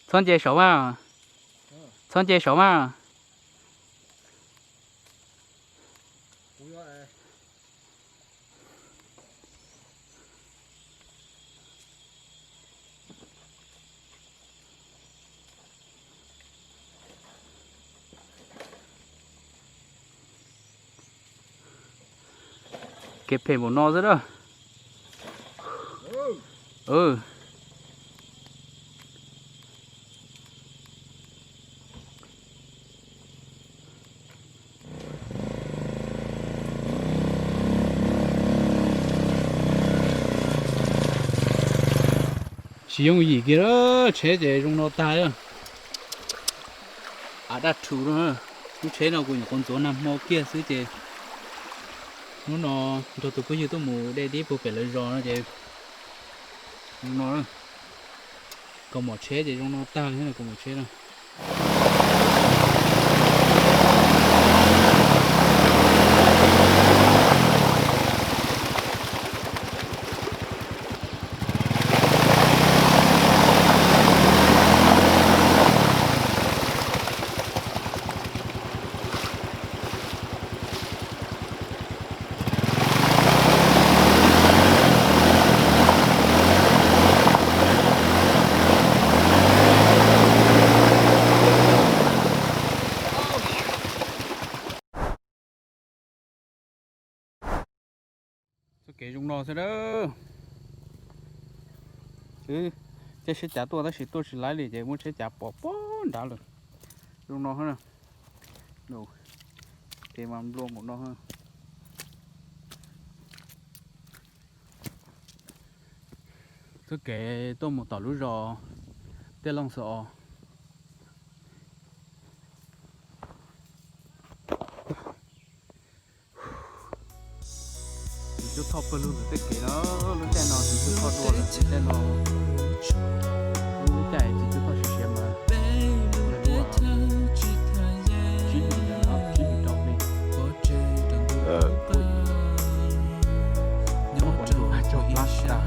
Txhob nce saum mas. Txhob nce saum mas. Kev phem npaum no xwb a. Tsis yooj yim kiag, tsheb ces zoo no tag. Av daj rhu, lub tsheb no kuv nyuam qhuav ntxuav nag hmo kiag xwb ces hnub no nrog tus phooj ywg tuaj mus de dib puag pem lawv zos no ces zoo no. Kaus mom tsheb ces zoo no tag li, kaus mom tsheb no. Txoj kev zoo no xwb a. Caij tsheb cav tuaj tab sis tuaj tsis laib li ces muab tsheb cav pov puag nrad lawm. Zoo no, kev mas nplua npaum no. Txoj kev tuaj mus tom lub zos Tiaj Looj Xos Os. Txiv Cuab Thoj pawg lug ntawm tej kev no, lub caij no txiv cuab thoj dua lawm, lub caij no, lub caij txiv cuab thoj siav siav mas, tsib hlis, tsib hlis rau hli. Nyob qhov ntsuas tsaug plab tas.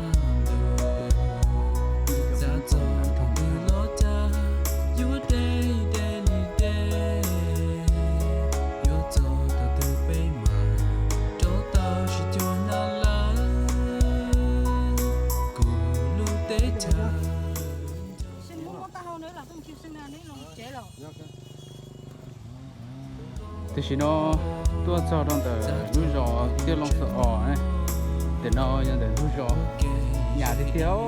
Tam sim no tuaj txog rau ntawm lub zos Tiaj Looj Xos Os, tiam no yog ntawm lub zos nyas tiag tiag.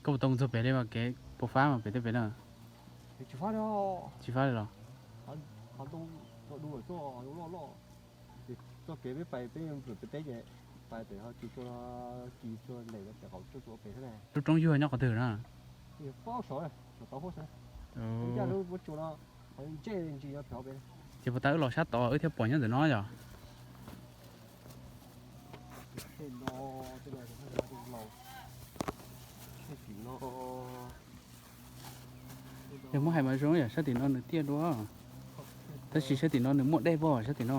Koj puas tau mus txog pem li mas kev puas fab mas pem tej pem na? Tsis fab li los? Txoj kev peb pais peb pem teb ces pais pem ho kis tsua, kis tsua lem pem qaum tsua pem xwb. Lub roob yuag nyob qhov twg na? Paub saud, saum tauv huab xwb. Lub caj lub tsuas no ntsej ntsis no pem. Ces puas tas wb los sab tod wb thiaj pom nyob ntawm no yom? Yog muab hais mas zoo yom, sab tim no nws tiaj dua, tab sis sab tim no nws muaj dej pob sab tim no.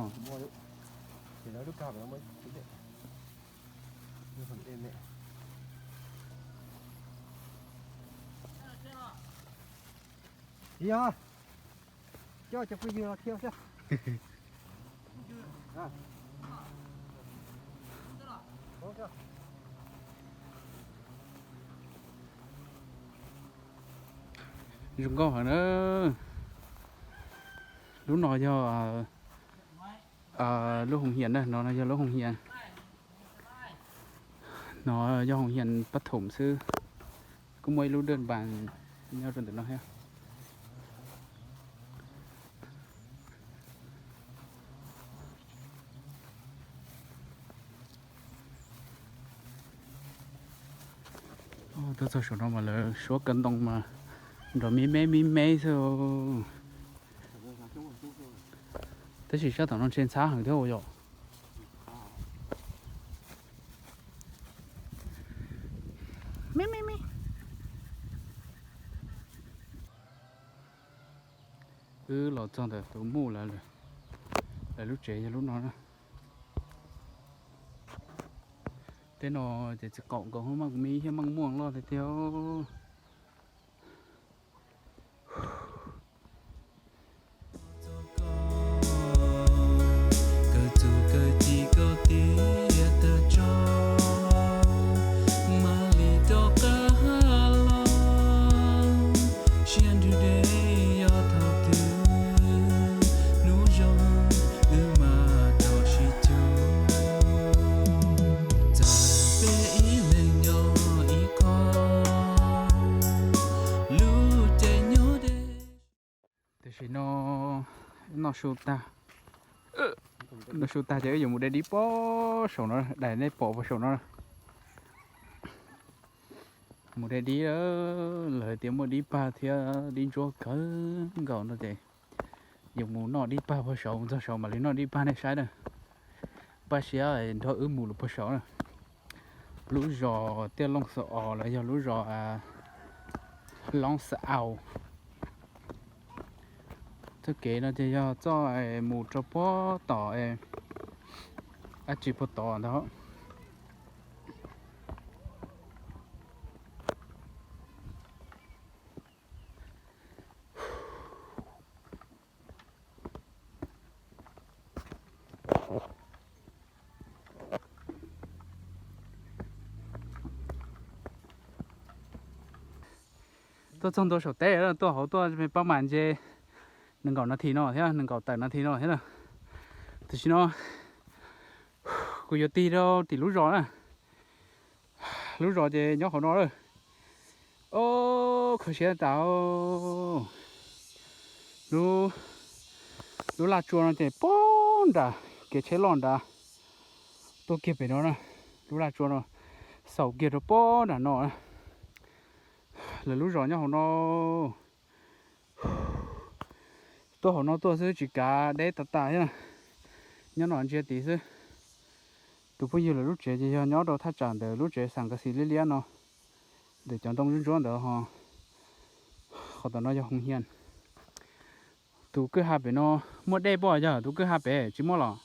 Yog, coj cov phooj ywg los thiab xwb. Ov, coj. Zoo nkauj heev na. Lub no yog lub hoos hias na, no yog lub hoos hias. No yog hoos hias pab thoom xwb. Kuj muaj ib lub dej npas nyob rau ntawm no thiab. Tuaj txog saum no mas lawv suab kaw ntoo mas nrov me me me me xwb. Tab sis sab tom no ntshe ntxhab heev thiab yom. Me me me. Wb los txog ntawm tus muj lawv, lawv lub tsev yog lub no na. Tej no ces txiv qaum nkaus, maj me thiab maj muaj loj tiag tiag. Tam sim no noj su tag, noj su tag ces wb yuav mus de dib puag saum no, daim nej pom puag saum no. Mus de dib, lawv tias muaj dib pag thiab dib ntsuab kawg nkaus no ces yuav mus noj dib pag puag saud, mus txog saud mam li noj dib pag nej saib na. Npaj siab nrog wb mus lawm puag saud na. Lub zos Tiaj Looj Xo Os los yog lub zos Loob Xa Aus. Txoj kev no ces yog txoj mus rau puag tom dab tsi puag tod ntag. Tuaj txog ntua saum teb, tuaj hauv tuaj me pab mas ntse nees nkaum nas this no thiab, nees nkaum tawm nas this no thiab na. Tam sim no kuv yuav tig rau tim lub zos na. Lub zos ces nyob hauv no lawm. Os, kho siab tas. Lub laj tsua no ces puag nram kev tsheb loj nrad tuaj kiag pem no na. Lub laj tsua no xaus kiag rau puag nram no. Lawv lub zos nyob hauv no. Tuaj hauv no tuaj xwb tsis kav deb tas tas thiab. Nyob no ntsia tid xwb. Tus phooj ywg lawv lub tsev ces yog nyob rau thaj tsam ntawm lub tsev xam nkas xis liab liab no, ntawm cov ntoo ntsuab ntsuab ntawd ho. Qhov tom no yog hoos hias. Tus kwj ha pem no muaj dej pom yog tus kwj ha pem tsis muaj los?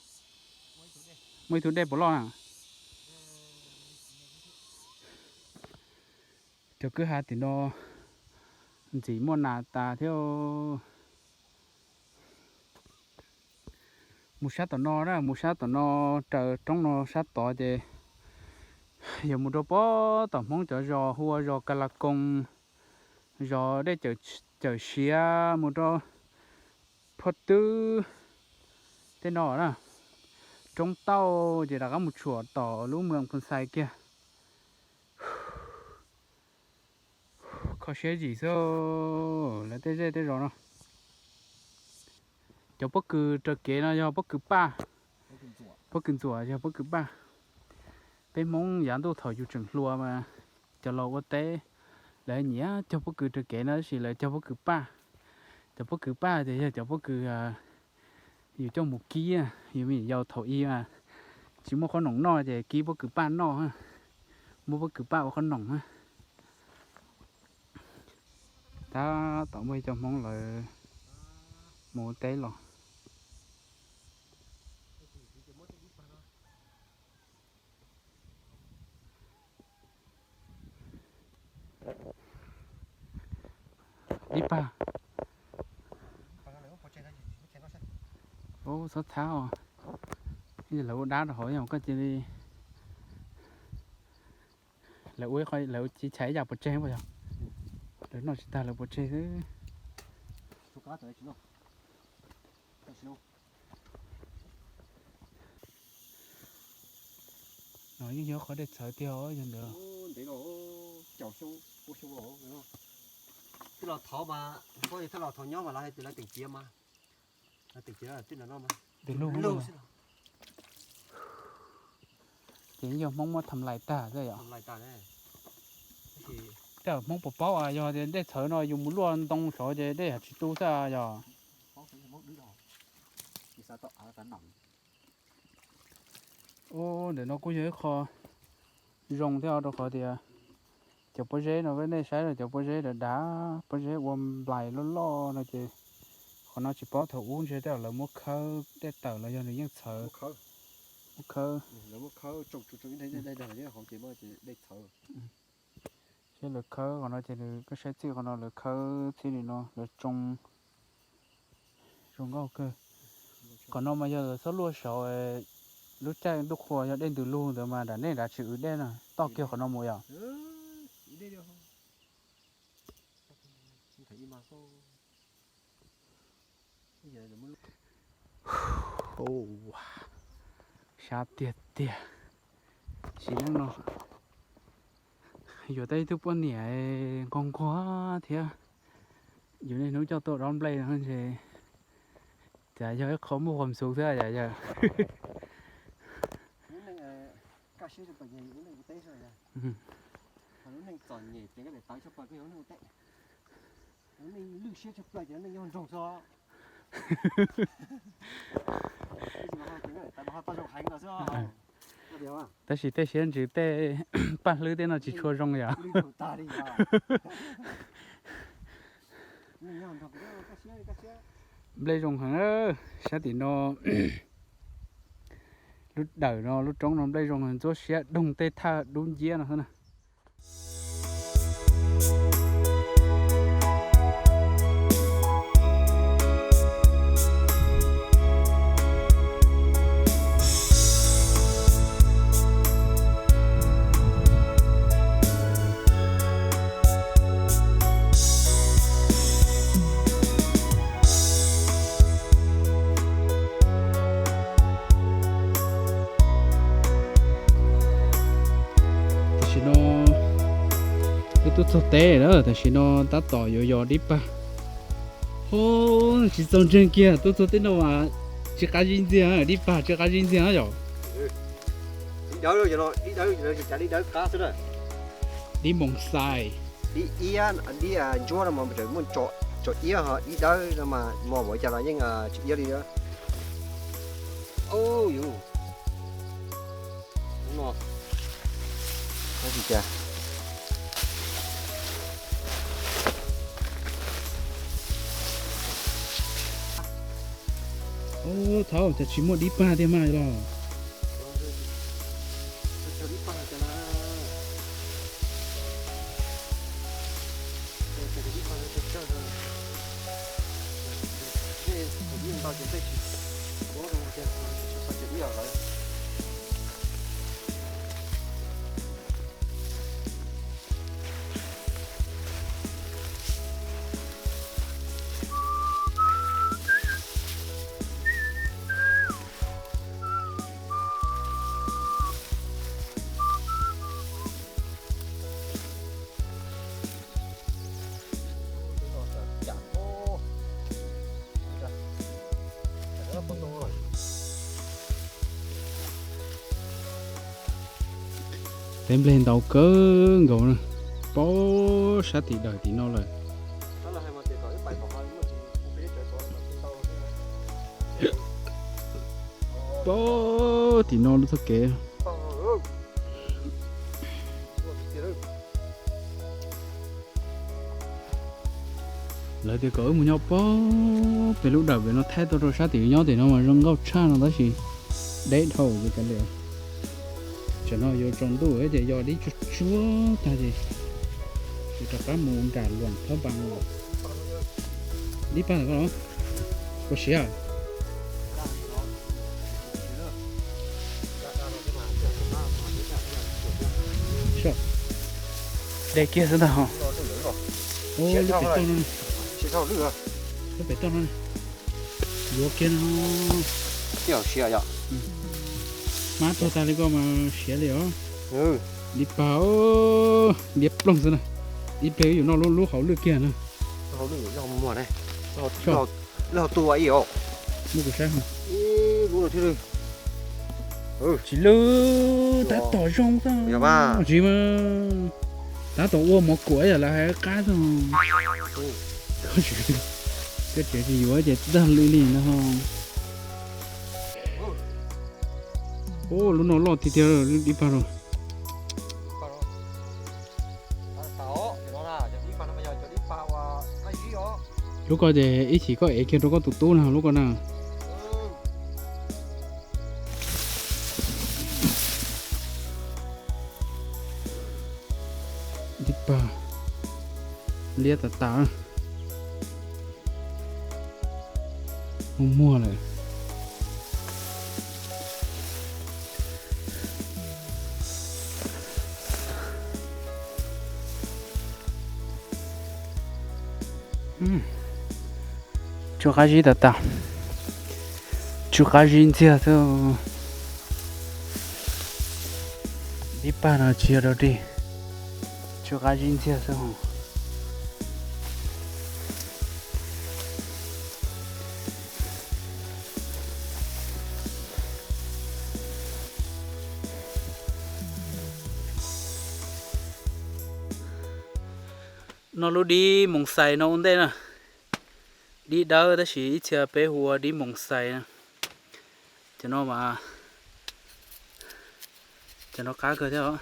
Muaj ib tug dej puas loj na. Cov kwj ha tim no ntxim muaj nas tas thiab. Mus sab tom no na, mus sab tom no, raws roob no sab tod ces yog mus rau puag tom Hmoob cov zos hu ua zos Ka La Koo, zos Dej Cawm Siav, mus rau Phoj Twb tej no na. Roob Tauj ces rov qab mus tshuam tom lub Moos Phoo Xais kiag. Kho siab zim xwb lawv tej zej tej zos no. Cov pob kws raws kev no yog pob kws paj, pob kws ntxuam yog pob kws paj. Peb Hmoob yav ntuj thaum yus tseem hluas mas cov laus ua teb lawv nyiam cog pob kws raws kev no tab sis lawv cog pob kws paj. Cov pob kws paj ces yog cov pob kws yus coj mus kib, yus me nyuam yaus thaum ub mas tsis muaj qhob noom noj ces kib pob kws paj noj, muab pob kws paj ua qhob noom. Tab tom muaj ib co Hmoob lawv mus ua teb los. Dib pag. Ub, txhob txhab os. Lawv ua dab rau hauv yog koj cia li, lawv ua, lawv cia li chais ib yam pov tseg puas yog? Lawv noj tsis tag lawv pov tseg xwb. No yeej yog qhov dej txhawv tiag os yog ntawd. Twb los thov mas, twb los thov nyob mas lawv hais tias lawv teem ciav mas, lawv teem ciav twb no no mas. Tus lug xwb. Ces yog Hmoob muab tham lais tag xwb yom. Tej Hmoob puas paub yog tias dej txhawv no yus mus luaj ntoo saud ces dej tsis tu xwb yog. Ub, ntawm no kuj yog ib qho zoo thiab rau qhov tias cov pob zeb no, nej saib cov pob zeb dav dav, pob zeb ua nplais loj loj no ces qhov no tsis paub thaum ub ntshe tej zaum lawv muab khawb dej tawm los yog nws yeej txhawv. Muab khawb. Seb lawv khawb qhov no ces nws koj saib txij qhov no lawv khawb txij li no lawv tsoo, zoo nkauj kawg. Qhov no mas yog lawv txhob luaj saud, lub caij ntuj qhua yog dej ntws lug ntawd mas nram nej nrad tsis wv dej na, toj kiag qhov no mus yom. Sab tiag tiag. Sim neej no yuav tau ib tug poj niam nquag nquag thiab, yus niaj hnub coj tuaj dob nplej no ces cas yog ib qho muaj huam xu xwb yom yawg. Tab sis tej siab ntsws tej paj hlwb tej no tsis tshua zoo yom. Nplej zoo heev, sab tim no lub dawm no lub roob no nplej zoo heev, ntxuab siab doog tej thaj dub nciab no xwb na. Tam sim no wb tuaj txog teb lawm, tam sim no tab tom yuav yos dib pag. Ho, tsis txaus ntseeg kiag, tuaj txog teb no mas tsis qab zib ntxiag, dib pag tsis qab zib ntxiag yom. Dib dawb, dib dawb, dib dawb qab xwb na. Dib moos xais. Dib iab, dib ntsuab no mas muaj tso iab ho dib dawb no mas mos npaum cas los yeej tsis iab li. Ub, yus no, ub, thaum cas tsis muaj dib pag tiag mas los. Teb nplej ntau kawg nkaus na, paub sab tim dawm tim no lawm. Paub tim no lub txoj kev. Lawv tias kom wb mus nyob pem lub dawm pem no thaij tuaj rau sab tim nyob tim no mas zoo nkauj tshaj no tab sis deb dhau li cas li. Tam no yuav tsaus ntuj ces yos dib tsuag tsuag tag ces yuav rov qab mus nram Luam Thab Npas. Dib pag ntawm koj los? Koj siav. Dej kiag xwb ntag ho. Lub pem toj no. Peb pem toj no, yuav kiag no. Siav yom. Mab tuag tag li ko mas siav li os. Dib pag, diab ploog xwb na. Ib pliag wb yuav noj lub hauv lwj kiag na. Lub hauv tua ib os. Muab kuv saib. Tsis lwj, tab tom zoo xwb. Tsis mas, tab tom ua mov kuam yam lawv hais qab xwb. Koj tsev tsis yuav ces dag li li no. Lub no loj tiag tiag, dib pag no. Lub ko ces ib chim koj ev kiag rau koj tus tub na, lub ko na. Dib pag liab tas tas. Muag muag lawm. Tsw qab zib tas tas. Tsw qab zib ntxiag xwb. Dib pag no tsis yog dog dig. Tsw qab zib ntxiag xwb. Noj lub dib moos xais no ua ntej na. Dib dawb tab sis ib txhia peb hu ua dib moos xais na. Cov no mas, cov no qab kawg thiab os.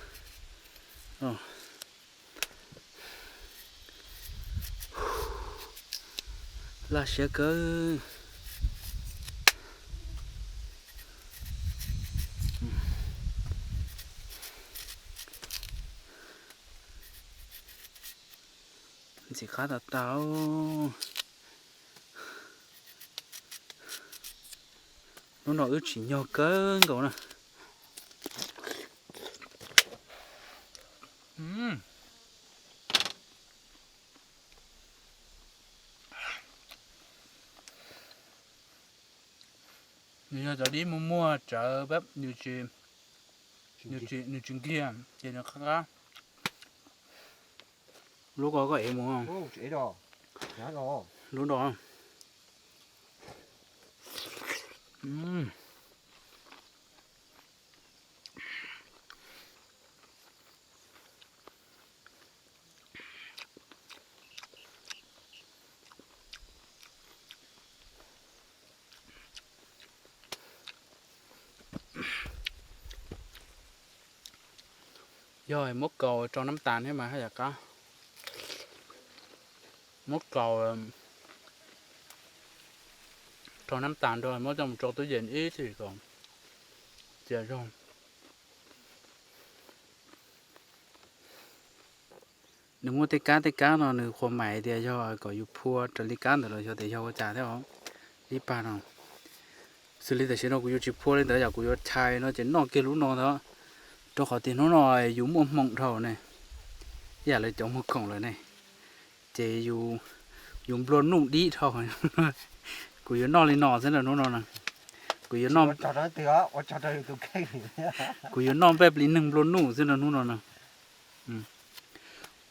Laj siab kawg. Ntxim qab tas tas. Lub no wb tsim nyog kawg nkaus na. Nws yog cov dib muag muag tsawv, nws tsis nkiag ces nws qab qab. Lub ko koj ev mus. Lub no. Yog muab kaus rau nab tas thiab mas haj yam qab. Muab kaus rau nab tas rau, muab coj mus rau tub yees ib txhis kom txias zog. Nws muaj tej kab tej kab no nws qhuas mais tias yog kom yus phua raws li kab ntawd los yog tias yog ua cas thiab os. Dib pag no, xws li tam sim no kuv yuav tsis phua li ntawd, yog kuv yuav chais no ces noj kiag lub no ntag, rau qhov tias hnub no yus muaj hmoo dhau ne, ib yam li cov muag khoom lawm ne, ces yus nplua nuj dib dhau. Kuv yuav noj li no xwb na hnub no na. Kuv yuav noj, kuv yuav noj npej plis neeg nplua nuj xwb na hnub no na.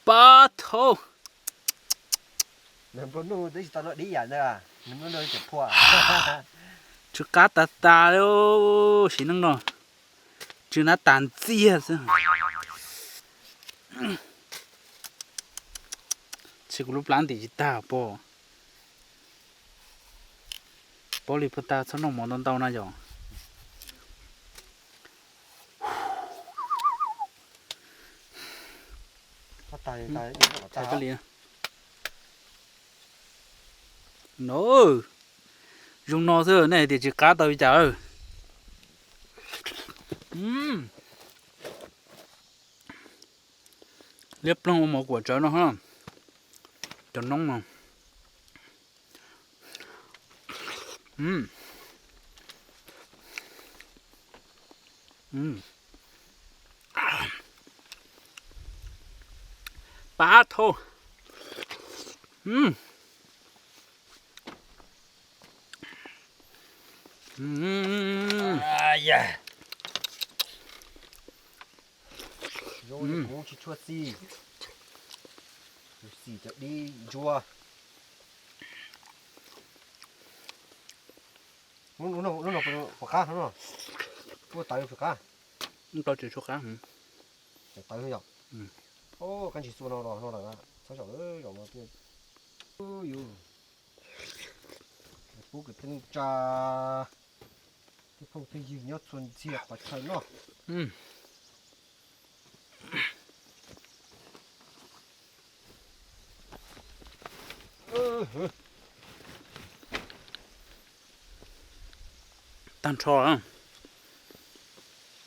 Pab thaub. Tsw qab tas tas li, sim neej no tsw nab tas ntxiag xwb. Tsis kuv lub plab ntim tsis tag pom. Paub li puag ta txhob noj mov ntau ntau na yom. No, zoo no xwb nej hais tias tsis qab tau li cas. Liab ploog ua mov kuam tsawv no, cov noob no. Pab thaub. Mm. Aya. Zoo li kuv tsis tshua xis, kuv xis cov dib ntsuab. Lub no puas qab no? Kuj tawv puas qab? Tsis tshua qab. Tawv yom. Kab ntsis xua no los no lawm, txhob zaum zaum no thiaj. Yus pub kwv tij neej tsa, tej phooj tej ywg nyob txhua txhia qhov chaw noj. Tag nrho.